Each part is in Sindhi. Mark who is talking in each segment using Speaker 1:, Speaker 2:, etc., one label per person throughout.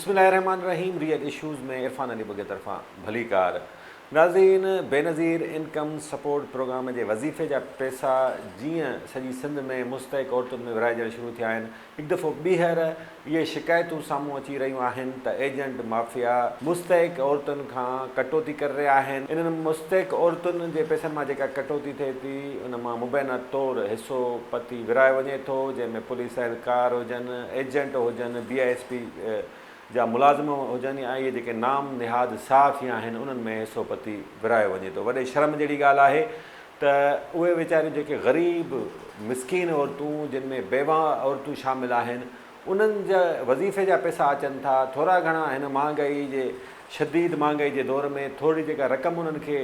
Speaker 1: بسم الله الرحمٰن الرحيم ريئل اشوز ۾ عرفان علي ٻگهي طرفان ڀليڪار ناظرين بينظير انڪم سپورٽ پروگرام جي وظيفي جا پئسا جيئن سڄي سنڌ ۾ مستحق عورتن ۾ ورهائجڻ شروع ٿيا آهن هڪ دفعو ٻيهر اهي شڪايتون سامهون اچي رهيون آهن ته ايجنٽ مافيا مستحق عورتن کان ڪٽوتي ڪري رهيا آهن، انهن مستحق عورتن جي پئسن مان جيڪا ڪٽوتي ٿئي ٿي ان مان مبينا طور حصو پتي ورهايو وڃي ٿو، جنهن ۾ پوليس اهلڪار هجن، ايجنٽ هجن، بي I S P جا ملازم هجن يا اهي جيڪي نام نهاد صحافي آهن انهن ۾ حصو پتي ورهايو وڃي ٿو، وڏي شرم جهڙي ڳالهه آهي ته اهي ويچاريون جيڪي غريب مسڪين عورتون جن ۾ بيواهه عورتون شامل آهن انهن جا وظيفي جا پئسا اچن ٿا ٿورا گهڻا هن مهانگائي جي شديد مهانگائي جي دور ۾ ٿورڙي جيڪا رقم انهن کي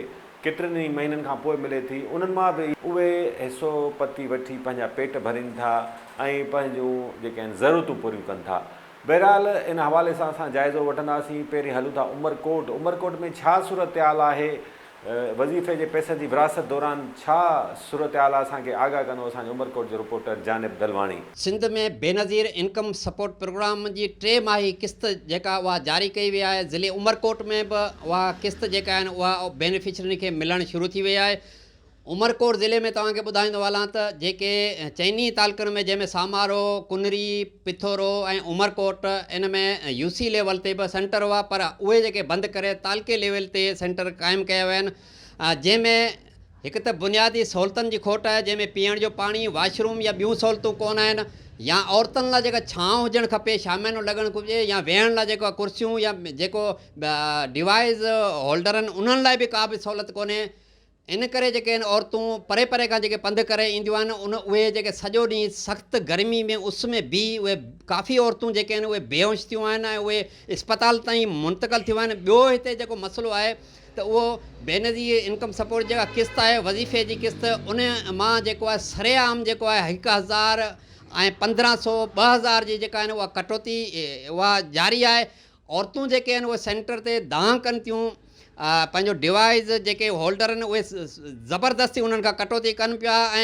Speaker 1: ڪيترن ئي مهينن کان پوء ملي ٿي انهن مان به اهي حصو پتي وٺي پنهنجا پيٽ ڀرين ٿا ۽ پنهنجون جيڪي آهن ضرورتون پوريون ڪن ٿا بهرحال ان حوالي سان اسان جائزو وٺنداسين پهرين هلون ٿا عمرڪوٽ عمرڪوٽ ۾ ڇا صورتحال آهي وظيفي جي پئسن جي ورهاست دوران ڇا صورتحال آ اسان کي آگاهه ڪندو اسان جو عمرڪوٽ جو reporter Janib Dalwani.
Speaker 2: Sindh ۾ Benazir income support programme جي ٽي ماهي قسط جيڪا اها جاري ڪئي وئي آهي ضلعي عمرڪوٽ ۾ به اها قسط جيڪا آهن اها بينيفشرين کي ملڻ شروع ٿي وئي آهي عمرڪوٽ ضلعي ۾ توهان کي ٻڌائيندو هلان ته جيڪي چئني تعلقن ۾ جنهن ۾ سامارو، ڪنري، پٿورو ۽ عمرڪوٽ ان ۾ يو سي ليول تي به سينٽر هئا پر اهي جيڪي بند ڪري تعلقي ليول تي سينٽر قائم ڪيا ويا آهن جنهن ۾ هڪ ته بنيادي سهولتن جي کوٽ آهي جنهن ۾ پيئڻ جو پاڻي، واش روم يا ٻيون سهولتون ڪونه آهن يا عورتن لاء جيڪا ڇانو هجڻ کپي شاميانو لڳڻ گهرجي يا ويهڻ لاء جيڪو ڪرسيون يا جيڪو ڊوائيز هولڊر آهن انهن لاء به ڪا به سهولت ڪونهي. ان ڪري جيڪي آهن عورتون پري پري کان جيڪي پنڌ ڪري اينديون آهن ان اهي جيڪي سڄو ڏينهن سخت گرمي ۾ اس ۾ بيهي اهي ڪافي عورتون جيڪي آهن اهي بيهوش ٿيون آهن ۽ اهي اسپتال تائين منتقل ٿيون آهن ٻيو هتي جيڪو مسئلو آهي ته اهو بينظير انڪم سپورٽ جيڪا قسط آهي وظيفي جي قسط ان مان جيڪو آهي سرعام جيڪو آهي هڪ هزار ۽ 15 سو 2000 جي جيڪا آهن اها ڪٽوتي اها جاري آهي عورتون جيڪي آهن اهي سينٽر تي دانهن ڪن ٿيون پنهنجو ڊوائيز جيڪي هولڊر آهن اهي زبردستي انهن کان ڪٽوتي ڪن پيا ۽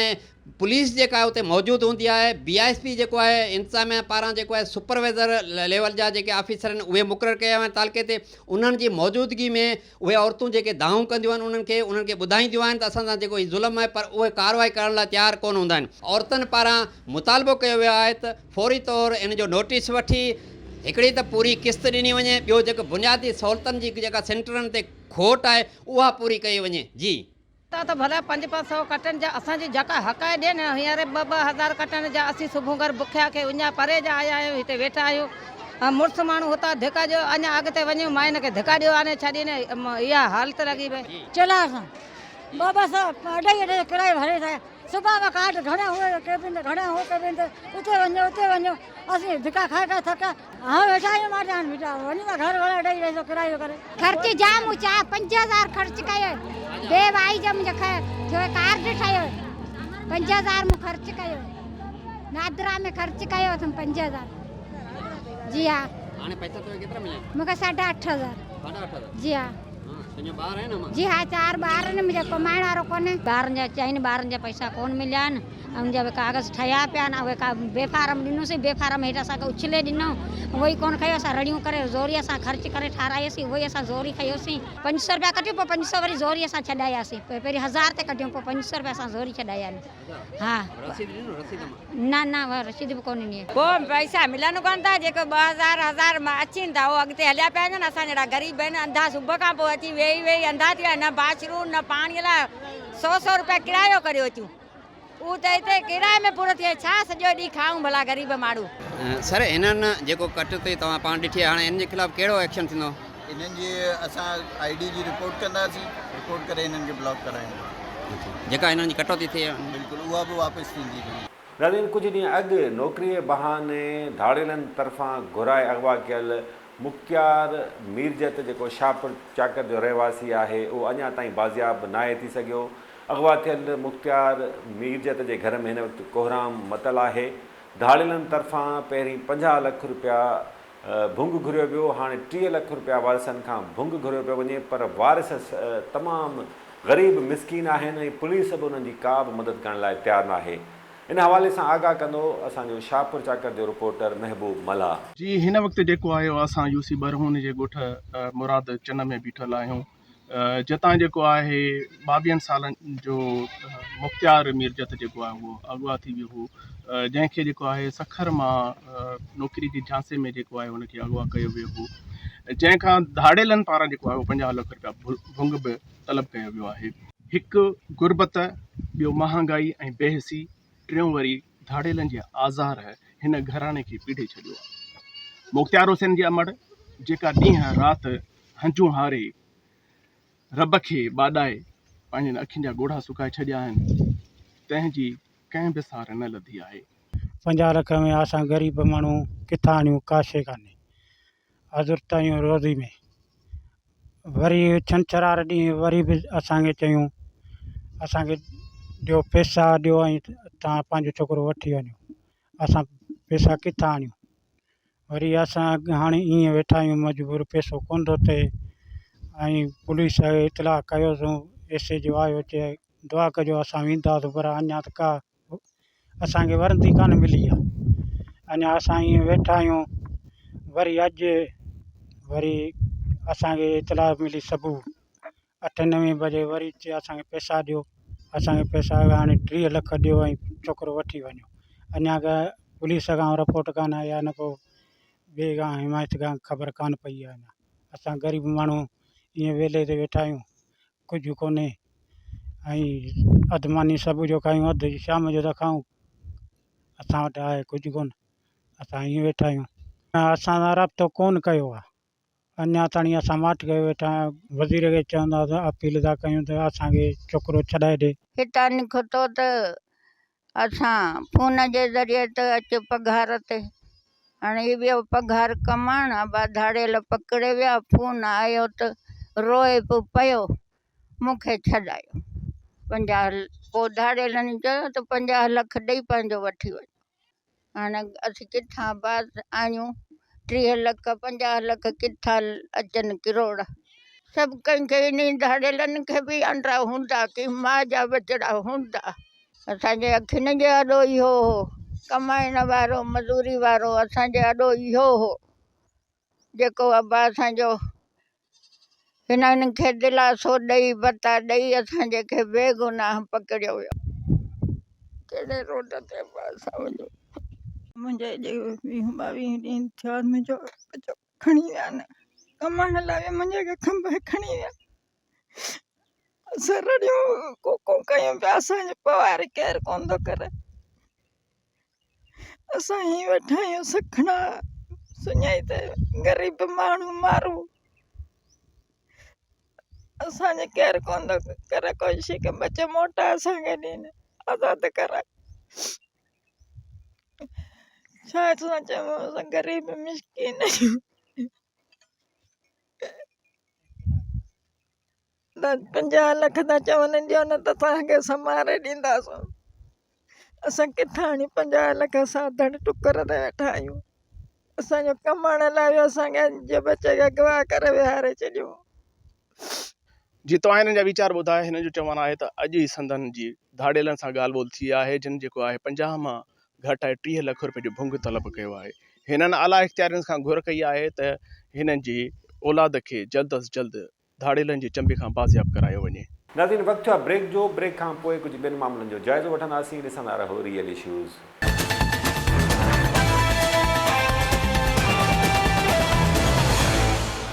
Speaker 2: پوليس جيڪا آهي اتي موجود هوندي آهي بي I S P جيڪو آهي انتظاميا پاران جيڪو آهي سپروائزر ليول جا جيڪي آفيسر آهن اهي مقرر ڪيا ويا آهن تعلقي تي انهن جي موجودگي ۾ اهي عورتون جيڪي دانهون ڪنديون آهن انهن کي انهن کي ٻڌائينديون آهن ته اسان سان جيڪو هي ظلم آهي پر اهي ڪارروائي ڪرڻ لاء تيار ڪونه هوندا آهن عورتن پاران مطالبو ڪيو ويو آهي ته فوري طور ان جو نوٽيس وٺي هڪڙي ته پوري قسط ڏني وڃي ٻيو جيڪو بنيادي سهولتن جي جيڪا سينٽرن تي کوٽ آهي اها پوري ڪئي وڃي جي.
Speaker 3: ٿا ته ڀلا پنج پنج سئو ڪٽن جا اسان جي جيڪا حق آهي ڏين هينئر ٻه ٻه هزار ڪٽن جا اسين صبح گهر بکيا کي اڃا پري جا آيا آهيون هتي ويٺا آهيون مڙس ماڻهو هتان ڌڪا ڏيو اڃا اڳتي وڃون ماين کي ڌڪا ڏيو آڻي ڇڏين اها حالت لڳي پئي.
Speaker 4: چلهه سان ٻه ٻه سئو اڍائي اڍائي سئو ڪرايو ڀري ٿا صبح مان ڪارڊ گهڻا هو ڪيبن تي گهڻا هو ڪيبن تي اتي وڃو اتي وڃو اسين ڌڪا کائي کائي ٿڪا ها ويٺا آهيون ماٺ هاڻي بيٺا وڃون ٿا گهر وري اڍائي اڍائي سو ڪرايو ڪري.
Speaker 5: خرچ جام هو چار 5000 خرچ ڪيو بي وائي جو منهنجو ٿيو ڪارڊ ٺهيو 5000 مون خرچ ڪيو نادرا ۾ خرچ ڪيو اٿم 5000 جي ها
Speaker 2: هاڻي پئسا توکي ڪيترا مليا
Speaker 5: مون کي ساڍا اٺ هزار
Speaker 2: ساڍا اٺ هزار
Speaker 5: جي ها
Speaker 2: تنهنجا ٻار آهن امان؟
Speaker 5: جي ها چار ٻار آهن منهنجو ڪمائڻ وارو ڪونهي.
Speaker 6: ٻارن جا چئن ٻارن جا پئسا ڪونه مليا آهن ۽ ان جا به ڪاغذ ٺهيا پيا آهن اهي ڪا بي فارم ڏنوسين بي فارم هيٺ اسان کي اڇلي ڏنو اهو ئي ڪونه کنيو اسان رڙيون ڪري زوري اسان خرچ ڪري ٺارايوسين اهو ئي اسان زوري کنيوسين پنج سئو رپيا ڪڍيون پوء پنج سئو وري زوري اسان ڇڏاياسين پهرين هزار تي ڪڍيون پوء پنج سئو رپيا اسان زوري ڇڏايا آهن ها
Speaker 2: رسيد ڏنو رسيد امان؟
Speaker 6: نه نه اها رسيد به ڪونه ڏني.
Speaker 3: پوء پئسا ملن ڪونه ٿا جيڪو 2000 هزار مان اچين ٿا اهو اڳتي هليا پيا وڃن اسان جهڙا غريب آهن انڌا صبح کان پوء اچي ويهي ويهي انڌا ٿي ويا نه باٿ روم نه پاڻي لاء سو سو روپيا ڪرايو ڪريو اچون اهو ته هتي ڪرائي ۾ پورو ٿي ويو ڇا سڄو ڏينهن کائون ڀلا غريب ماڻهو.
Speaker 2: سر هنن جيڪو ڪٽ تي توهان پاڻ ڏٺي آهي هاڻي انهن جي خلاف ڪهڙو ايڪشن ٿيندو؟
Speaker 7: انهن جي اسان I D جي رپورٽ ڪنداسين رپورٽ ڪري انهن کي بلاڪ ڪرائينداسين.
Speaker 2: جيڪا انهن جي ڪٽوتي ٿئي.
Speaker 7: بلڪل اها به واپس ٿيندي.
Speaker 1: ناظرين ڪجهه ڏينهن اڳ نوڪري بهاني ڌاڙيلن طرفان گهرائي اغوا ڪيل مختيار ميرجت جيڪو شاهپور چاڪر جو رهواسي آهي اهو اڃا تائين بازياب ناهي ٿي سگهيو اغوا ٿيل مختيار ميرجت جي گهر ۾ هن وقت ڪوهرام متل آهي ڌاڙيلن طرفان پهرين 50 لک رپيا ڀنگ گهريو ويو، هاڻي 30 لک رپيا وارثن کان ڀنگ گهريو پيو وڃي پر وارث تمام غريب مسڪين آهن ۽ پوليس به انهن جي ڪا به مدد ڪرڻ لاء تيار ناهي. ان حوالي سان آگاهه ڪندو اسان جو شاهپور چاڪر جو رپورٽر محبوب ملاح.
Speaker 8: جي هن وقت جيڪو آهي اسان يو سي ٻرهون جي ڳوٺ مراد چن ۾ بيٺل آهيون جتان جيڪو آهي ٻاويهن سالن جو مختيار ميرجت جيڪو آهي اهو اغوا ٿي ويو هو جنهن کي جيڪو آهي سکر مان نوڪري جي جھانسي ۾ جيڪو آهي ان کي اغوا ڪيو ويو هو جنهن کان ڌاڙيلن پاران جيڪو آهي 50 لک رپيا ڀنگ به طلب ڪيو ويو آهي. هڪ غربت، ٻيو مهانگائي ۽ بي حسي، ٽيون وري ڌاڙيلن جي آزار هن گهراڻي کي پيڙهي ڇڏيو آهي. مختيار حسين جي امڙ جيڪا ڏينهن رات هنجون هاري رب کي ٻاڏائي پنهنجين اکين جا ڳوڙها سڪائي ڇڏيا آهن، تنهن جي ڪنهن به سار نه لڌي آهي.
Speaker 9: 50 لک ۾ اسان غريب ماڻهو ڪٿان آڻيون ڪا شيء ڪانهي حضرت آهيون روزي ۾ وري ڇنڇر واري ڏينهن وري به اسان کي چيون اسان کي ڏيو پئسا ڏيو ۽ توهان پنهنجو ڇوڪرو وٺي وڃو اسان پئسا ڪٿان آڻيون وري اسان هاڻي ائين ويٺا آهيون مجبور پئسو ڪونه ٿو ٿئي ۽ پوليس کي اطلاع ڪيوسون ايس ايچ او آيو چي دعا ڪجو اسان وينداسون پر اڃا ته ڪا اسانکي ورندي ڪانه ملي آهي اڃا اسان ائين ويٺا آهيون وري اڄ وري اسانکي اطلاع ملي صبح اٺين نوين بجي وري چي اسانکي پئسا ڏيو اسانکي پئسا هاڻي 30 لک ڏيو ۽ ڇوڪرو وٺي وڃو اڃا ته پوليس کان رپورٽ ڪانه آئي آهي نه ڪو ٻئي کان حمايت کان خبر ڪانه پئي آهي اڃا اسان غريب ماڻهو ائين ويلي تي ويٺا آهيون ڪجهه ڪونهي ۽ اڌ ماني صبح جو کايون اڌ شام جو ٿا کائون اسان وٽ آهي ڪجهه ڪونه اسان ائين ويٺا آهيون اسان سان رابطو ڪونه ڪيو آهي اڃا تائين اسان ماٺ ڪيو ويٺا آهيون. وزير کي چوندا ته اپيل ٿا ڪيون ته اسان کي ڇوڪرو ڇڏائي ڏي.
Speaker 10: هتان نڪتو ته اسان فون جي ذريعي ته اچ پگهار تي. هاڻي هي ويو پگهار ڪمائڻ، ابا ڌاڙيل پڪڙي ويا، فون آيو ته روئي به پيو، مون کي ڇڏايو. 50 پوء ڌاڙيلن چيو ته 50 لک ڏئي پنهنجو وٺي وڃو. هاڻي اسين ڪٿان باز آڻيون 30 لک 50 لک ڪٿان اچن ڪروڙ. سڀ ڪنهن کي انهي ڌاڙيلن کي به آنڊا هوندا ڪي ماء جا ٻچڙا هوندا. اسان جي اکين جي آڏو اهو هو ڪمائڻ وارو مزوري وارو اسان جي آڏو اهو هو جيڪو ابا اسان جو هنن کي دلاسو ڏئي ڀتا ڏئي اسان جي کي بي گناهه پڪڙيو ويو. ڪهڙي روڊ تي ابا اسان وڃون.
Speaker 11: منهنجي اڄ ويهه ٻاويهه ڏينهن ٿيا منهنجو ٻچو کڻي ويا نه ڪمائڻ لاء ويا منهنجي کي کنڀ کڻي ويا اسان رڙيون ڪوڪون ڪيون پيا اسان جي پوار ڪير ڪونه ٿو ڪري اسان ائين ويٺا آهيون سکڻا سڃائي ته غريب ماڻهو مارو اسانجي ڪير ڪونه ٿو ڪري ڪوشش ڪي ٻچو موٽائي اسانکي ڏين آزاد ڪرائي ڇا اسان چئون اسان غريب مسڪين آهيون 50 لک ٿا چون ڏيو نه ته توهان کي اسان ماري ڏينداسون اسان ڪٿان آڻيون 50 لک اسان ڌڻ ٽڪر تي ويٺا آهيون اسانجو ڪمائڻ لاء به اسانکي جي بچي کي اغوا ڪري ويهاري ڇڏيو.
Speaker 8: جي توهان هنن جا ويچار ٻڌا هنن جو چوڻ آهي ته اڄ ئي سندن جي ڌاڙيلن سان ڳالهه ٻولهه ٿي آهي جن جيڪو آهي 50 مان گهٽائي 30 لک روپين جو ڀنگ طلب ڪيو آهي هنن اعليٰ اختيارين کان گهر ڪئي آهي ته هنن جي اولاد کي جلد از جلد ڌاڙيلن جي چنبي کان بازياب ڪرايو وڃي.
Speaker 1: ناظرين وقت ٿيو آهي بريڪ جو، بريڪ کان پوء ڪجهه ٻين معاملن جو جائزو وٺنداسين، ڏسندا رهو ريئل اشوز.